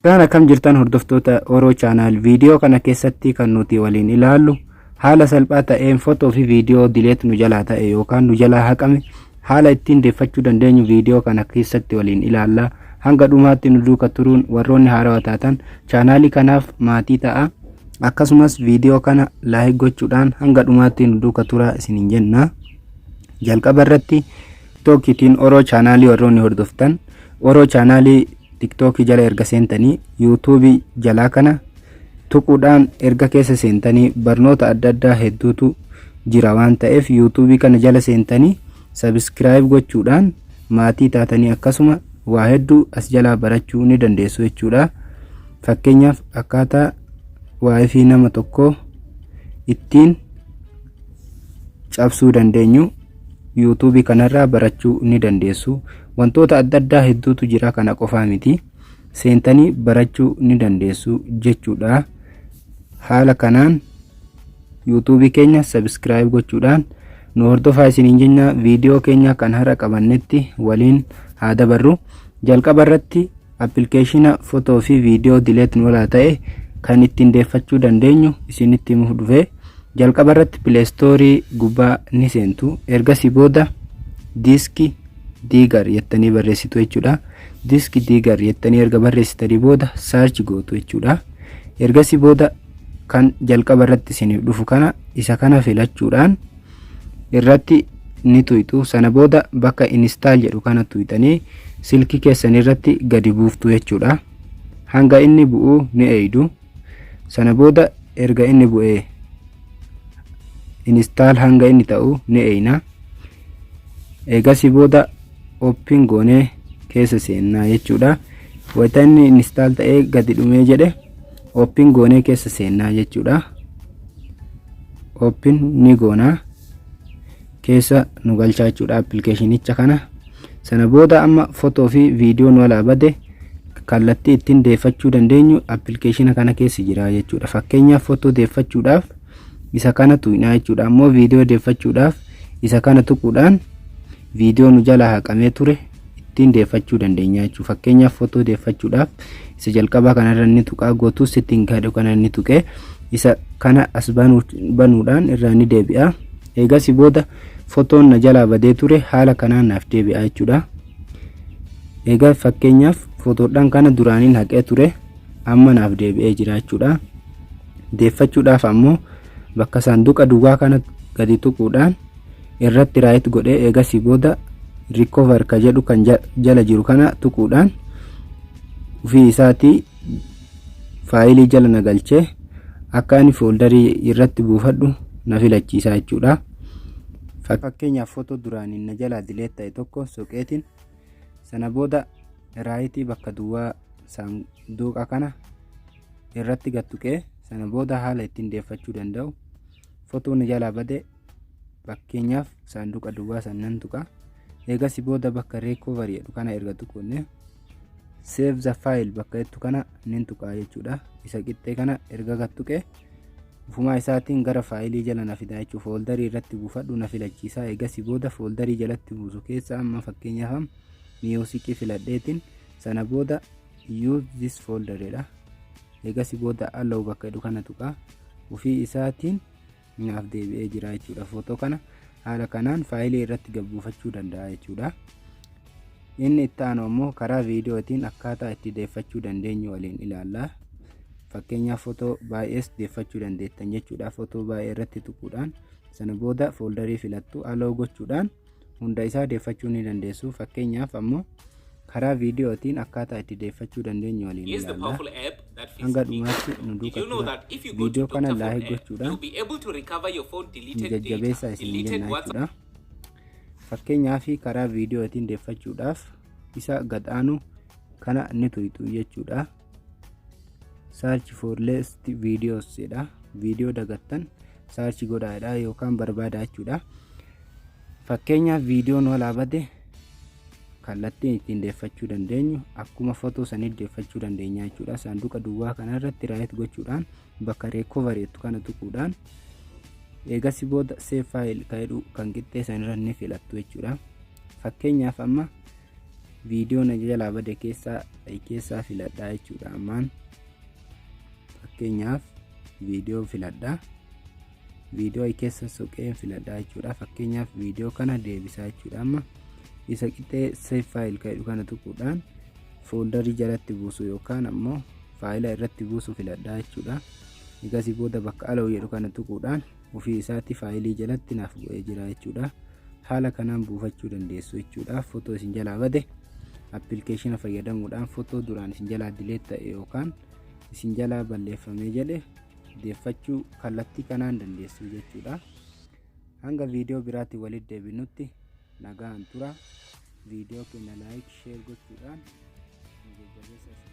Kan akkam jirtan, hordoftoota Oro Channel? Viidiyoo kana keessatti kan nuti waliin ilaallu haala salphaa ta'een footoo fi viidiyoo delete nu jalaa ta'e yookaan nu jalaa haqame haala ittiin deeffachuu dandeenyu viidiyoo kana keessatti waliin ilaalla. Hanga dhumaatti nu duuka turuun warroonni haarawaa taatan chaanaalii kanaaf maatii ta'a. Akkasumas viidiyoo kana like gochuudhaan hanga dhumaatti nu duuka turaa isiniin jenna. Jalqaba irratti TikTokiitiin Oro Channelii warroonni hordoftan, Oro Channelii TikTokii jala erga seentanii, YouTubeii jalaa kana tuquudhaan erga keessa seentanii, barnoota adda addaa hedduutu jira waan ta'eef, YouTubeii kana jala seentanii subscribe gochuudhaan maatii taatanii akkasuma waa hedduu as jalaa barachuu ni dandeessu jechuudha. Fakkeenyaaf, akkaataa WiFi nama tokkoo ittiin cabsuu dandeenyu YouTubeii kanarraa barachuu ni dandeessu. Wantoota adda addaa hedduutu jira, kana qofaa miti. Seentanii barachuu ni dandeessu jechuudha. Haala kanaan YouTubeii keenya subscribe gochuudhaan nu hordofaa isiniin jenna. Viidiyoo keenya kan har'a qabannetti waliin haa dabarru. Jalqaba irratti appilikeeshina footoo fi viidiyoo delete nu jalaa ta'e kan ittiin deeffachuu dandeenyu isinitti himuuf dhufe. Jalqaba irratti Play Storeii gubbaa ni seentu. Ergasii booda Disk Digger jettanii barreessitu jechuudha. Disk Digger jettanii erga barreessitanii booda search gootu jechuudha. Ergasii booda kan jalqaba irratti isiniif dhufu kana, isa kana filachuudhaan irratti ni tuyxu. Sana booda bakka install jedhu kana tuyxanii silkii keessan irratti gadi buuftu jechuudha. Hanga inni bu'uu ni eeydu. Sana booda erga inni bu'ee install hanga inni ta'u ni eeyna. Eegasii booda open goonee keessa seennaa jechuudha. Wayita inni install ta'ee gadi dhumee jedhe open goonee keessa seennaa jechuudha. Open ni goonaa, keessa nu galchaa jechuudha appilikeeshinicha kana. Sana booda amma footoo fi viidiyoon walaa bade kallattii ittiin deeffachuu dandeenyu appilikeeshina kana keessa jira jechuudha. Fakkeenyaaf, footoo deeffachuudhaaf isa kana tuqnaa jechuudha. Ammoo viidiyoo deeffachuudhaaf isa kana tuquudhaan viidiyoo nu jalaa haqamee ture ittiin deeffachuu dandeenya jechuudha. Fakkeenyaaf, footoo deeffachuudhaaf isa jalqabaa kanarra inni tuqaa gootu setting kadhu kana inni tuqee isa kana as banuudhaan irraa ni deebi'a. Eegasii booda footoon na jalaa badee ture haala kanaan naaf deebi'a jechuudha. Egaa fakkeenyaaf, footoodhaan kana duraaniin haqee ture amma naaf deebi'ee jira jechuudha. Deeffachuudhaaf ammoo bakka saanduqa duwwaa kana gadi tuquudhaan irratti right godhee, eegasii booda recover ka jedhu kan jala jiru kana tuquudhaan ofii isaatii faayilii jala na galchee akka ani folderii irratti buufadhu na filachiisa jechuudha. Fakkeenyaaf, footoo duraaniin na jalaa delete ta'e tokko soqeetiin sana booda rightii bakka duwwaa saanduqa kana irratti gad tuqee, sana booda haala ittiin deeffachuu danda'u footoo na jalaa bade, fakkeenyaaf saanduqa duwwaa san nan tuqa. Eegasii booda bakka recovery jedhu kana erga tuqunne save the file bakka jettu kana nin tuqaa jechuudha. Isa qixxee kana erga gad tuqe ufumaa isaatiin gara faayilii jala na fida jechuudha. Folderii irratti buufadhu na filachiisa. Eegasii booda folderii jalatti buusu keessa amma fakkeenyaaf musicii filadheetiin sana booda use this folder jedha. Eegasii booda allow bakka jedhu kana tuqaa, ofii isaatiin naaf deebi'ee jira jechuudha. Footoo kana haala kanaan faayilii irratti gad buufachuu danda'a jechuudha. Inni itti aanu ammoo karaa viidiyootiin akkaataa itti deeffachuu dandeenyu waliin ilaalla. Fakkeenyaaf, footoo baay'ees deeffachuu dandeettan jechuudha. Footoo baay'ee irratti tuquudhaan sana booda folderii filattu, allow gochuudhaan hunda isaa deeffachuu ni dandeessu. Fakkeenyaaf ammoo karaa viidiyootiin akkaataa itti deeffachuu dandeenyu waliin ilaalla. Hanga dhumaatti nu duuka tura. Viidiyoo kana like gochuudhaan nu jajjabeessaa isin jenna jechuudha. Fakkeenyaaf, karaa viidiyootiin deeffachuudhaaf isa gad aanu kana ni tuyxu jechuudha. Search for lost videos jedha. Viidiyoo dagattan search godhaadha yookaan barbaada jechuudha. Fakkeenyaaf, viidiyoon walaa bade kallattiin ittiin deeffachuu dandeenyu akkuma footoo sanii deeffachuu dandeenya jechuudha. Saanduqa duwwaa kanarratti right gochuudhaan bakka recovery jettu kana tuquudhaan eegasi booda save file kan jedhu kan qixxee sanirra ni filattu jechuudha. Fakkeenyaaf, amma Viidiyoo na jalaa bade keessaa filadhaa jechuudha. Ammaan fakkeenyaaf viidiyoo filadhaa. Viidiyoo keessa soqeen filadhaa jechuudha. Fakkeenyaaf viidiyoo kana deebisaa jechuudha. Amma isa qixxee "save file" kan jedhu kana tuquudhaan folderii jalatti buusu yookaan ammoo faayila irratti buusu filadhaa jechuudha. Egasii booda bakka "allow" jedhu kana tuquudhaan ofii isaatti faayilii jalatti naaf bu'ee jira jechuudha. Haala kanaan buufachuu dandeessu jechuudha. Footoo isin jalaa bade appilikeeshina fayyadamuudhaan, footoo duraan isin jalaa delete ta'e yookaan isin jalaa balleeffamee jedhe deeffachuu kallattii kanaan dandeessu jechuudha. Hanga viidiyoo biraatti walitti deebinutti nagaan tura. Viidiyoo keenya like, share gochuudhaan nu jajjabeessa.